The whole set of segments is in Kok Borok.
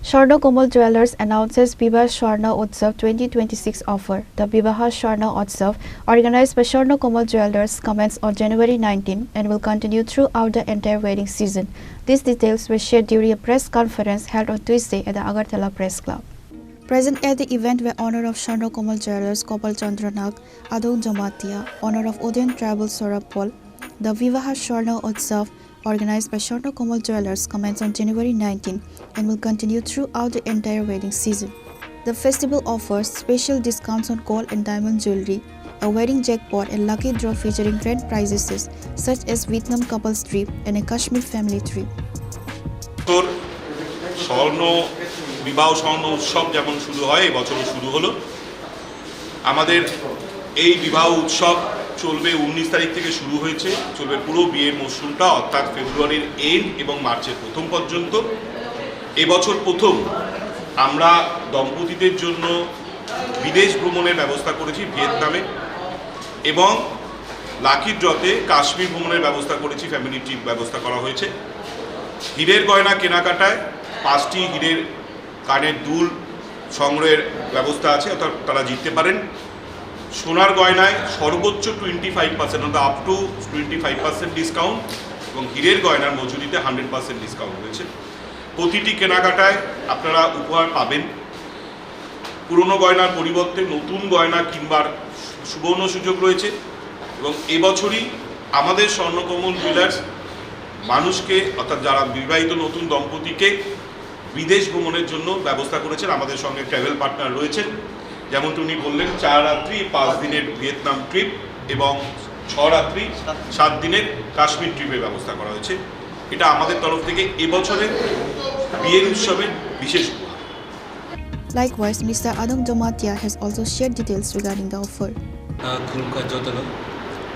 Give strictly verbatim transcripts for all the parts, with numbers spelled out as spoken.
Swarna Komal Jewelers announces Vivah Swarna Utsav twenty twenty-six offer. The Vivah Swarna Utsav, organized by Swarna Komal Jewelers, commenced on January nineteen and will continue throughout the entire wedding season. These details were shared during a press conference held on Tuesday at the Agartala Press Club. Present at the event were owner of Swarna Komal Jewelers, Gopal Chandra Nag, Adong Jamatia, owner of Udayan Travel, Saurabh Paul. The Vivah Swarna Utsav, organized by Swarna Komal Jewelers, commenced on January nineteen and will continue throughout the entire wedding season. The festival offers special discounts on gold and diamond jewelry, a wedding jackpot, and lucky draw featuring grand prizes such as Vietnam couples trip and a Kashmir family trip. বছর স্বর্ণ বিবাহ স্বর্ণ উৎসব যেমন শুরু হয়, এবছরও শুরু হলো। আমাদের এই বিবাহ উৎসব চলবে উনিশ তারিখ থেকে শুরু হয়েছে, চলবে পুরো বিয়ের মরশুমটা, অর্থাৎ ফেব্রুয়ারির এন্ড এবং মার্চের প্রথম পর্যন্ত। এবছর প্রথম আমরা দম্পতিদের জন্য বিদেশ ভ্রমণের ব্যবস্থা করেছি ভিয়েতনামে, এবং লাকি ড্রতে কাশ্মীর ভ্রমণের ব্যবস্থা করেছি, ফ্যামিলি ট্রিপ ব্যবস্থা করা হয়েছে। হীরের গয়না কেনাকাটায় পাঁচটি হীরের কানের দুল সংগ্রহের ব্যবস্থা আছে, অর্থাৎ তারা জিততে পারেন। সোনার গয়নায় সর্বোচ্চ টোয়েন্টি ফাইভ পার্সেন্ট, অর্থাৎ up to twenty five percent discount, এবং হীরের গয়নার মজুরিতে হান্ড্রেড পার্সেন্ট ডিসকাউন্ট রয়েছে। প্রতিটি কেনাকাটায় আপনারা উপহার পাবেন। পুরনো গয়নার পরিবর্তে নতুন গয়না কিনবার সুবর্ণ সুযোগ রয়েছে। এবং এবছরই আমাদের স্বর্ণকমল জুয়েলার্স মানুষকে, অর্থাৎ যারা বিবাহিত নতুন দম্পতিকে বিদেশ ভ্রমণের জন্য ব্যবস্থা করেছেন। আমাদের সঙ্গে ট্রাভেল পার্টনার রয়েছেন, যেমন উনি বললেন, চার রাত্রি পাঁচ দিনের ভিয়েতনাম ট্রিপ এবং ছ রাত্রি সাত দিনের কাশ্মীর ট্রিপের ব্যবস্থা করা হয়েছে। এটা আমাদের তরফ থেকে এবছরের বিয়ের উৎসবের বিশেষ উপহার। Likewise, Mister Adong Jamatia has also shared details regarding the offer. Ah, khulumkha jotono.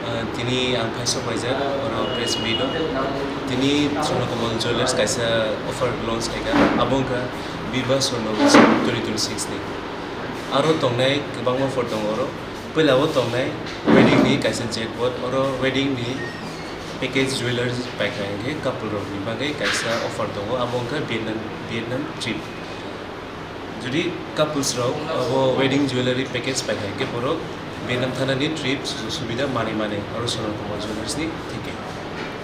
Ah, tini ang phai sok paijak oro press meet o. Tini Swarna Komal Jewelers kaisa offer launch khaikha, abo wngkha Vivah Swarna Utsav twenty twenty-six ni. Aro tongnai kwbangma offer tongo oro. Puila o tongnai wedding ni kaisa jackpot, oro wedding ni package jewelers paikha hinkhe couple rok ni bagwi kaisa offer tongo, abo wngkha Vietnam, Vietnam trip. Jodi couples rok abo wedding jewellery package paikha hinkhe borok Vietnam thanani trip sujuk subida manwi mani oro Swarna Komal Jewellers ni theke.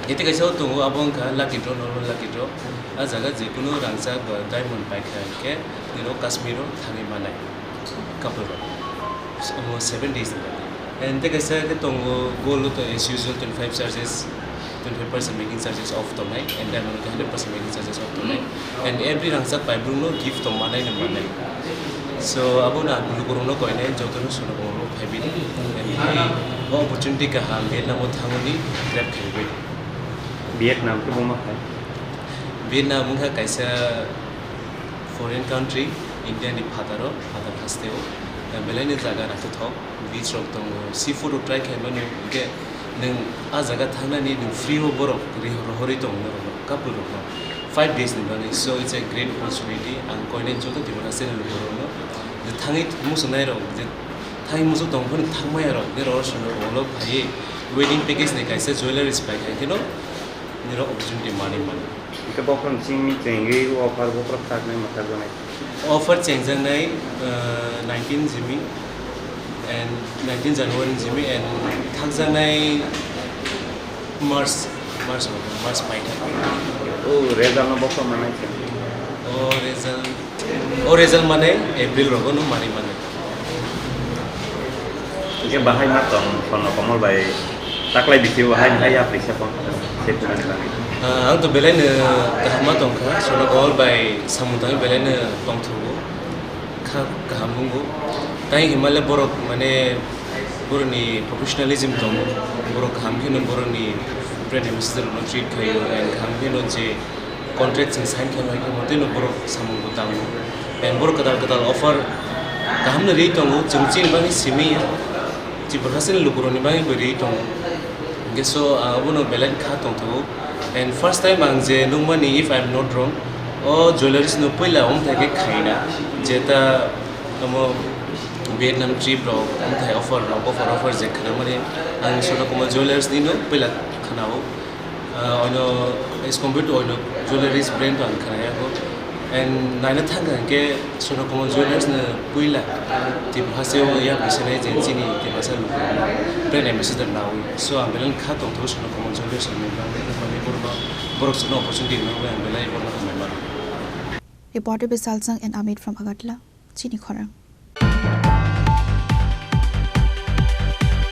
Tei kaisa o tongo, abo wngkha lucky draw, normal lucky draw. A jaga jekunu rangchak ba diamond paikha hinkhe nini Kashmir o thangwi manai couple rok. Omo seven days ni bagwi. And tei kaisa khe tongo, gold o to as usual twenty five charges, twenty five percent making charges off tongnai, and diamond o khe hundred percent making charges off tongnai. And every rangchak paibruk no gift tong manai no manai. So abo no ang lukurok no koinai, joto no Swarna Komal o phaibi di. And hai o opportunity kaham Vietnam o thangwi grab khaiwi. Vietnam khe buma khai? Vietnam wngkha kaisa foreign country, India ni phataro, phatar hasteo. Belai no jaga naithothok, beach rok tongo, seafood rok try khaimani, hinkhe nwng a jaga thangnani nwng free o borok ri rohorwi tongo norokno, couple rokno, five days ni bagwi. So it's a great opportunity. Ang koinai joto Tiprasa ni lukurokno je thangwi muchungnai rok, je thangwi muchung tong phano thangmaya rok, je roro Swarna Komal o phaiwi wedding package ni kaisa jewelleries paikha kheno nirok opportunity manwi mano. Hingke bokhorok chini chengwi offer bokhorok thaknai mwthakjaknai. Offer chengjaknai, uh, nineteen June and nineteen January June and thakjaknai March, March, March paithak. O result no bokhorok manai cheng. O result, o result mane April rogo no manwi mano. Hingke bahai ma tong Swarna Komal bai taklai bisi o hai hai yapri se kon se tongmani bagwi. Ah, ang to belai no kaham ma tong kha, Swarna Komal bai samung tangwi belai no tongthogo, kha kaham wngo. Tai himale borok mane borokni professionalism tongo, borok kaham kheno borokni brand ambassador no treat khaio, and kaham kheno je contract chwng sign khaima khe mote no borok samung bo tango. And borok kwtal kwtal offer kaham no rwi tongo, chwng chini bagwi simi ya, Tiprasani lukurokni bagwi bo rwi tongo. Hingke so ang abono belai kha tongthogo. And first time ang je nukmani, if I am not wrong, o jewelleries no puila omthai khe khaina, jeta omo Vietnam trip rok omthai offer rok, offer offer je khnamani ang Swarna Komal jewelleries ni no puila khnao. Ah, ono as compared to ono jewelleries brand ang khnayago. And naina thangkha hwnkhe Swarna Kamal Jewellers no puila Tripura hasteo yak bisinai je chini Tiprasa lukurokno brand ambassador nawi. So ang belai kha tongthogo Swarna Kamal Jewellers ni member ni, borokno, borok chwngno opportunity rwna bagwi ang belai borokno hambai mano. Reporter Bisal Singh and Amit from Agartala, Chini Khorang.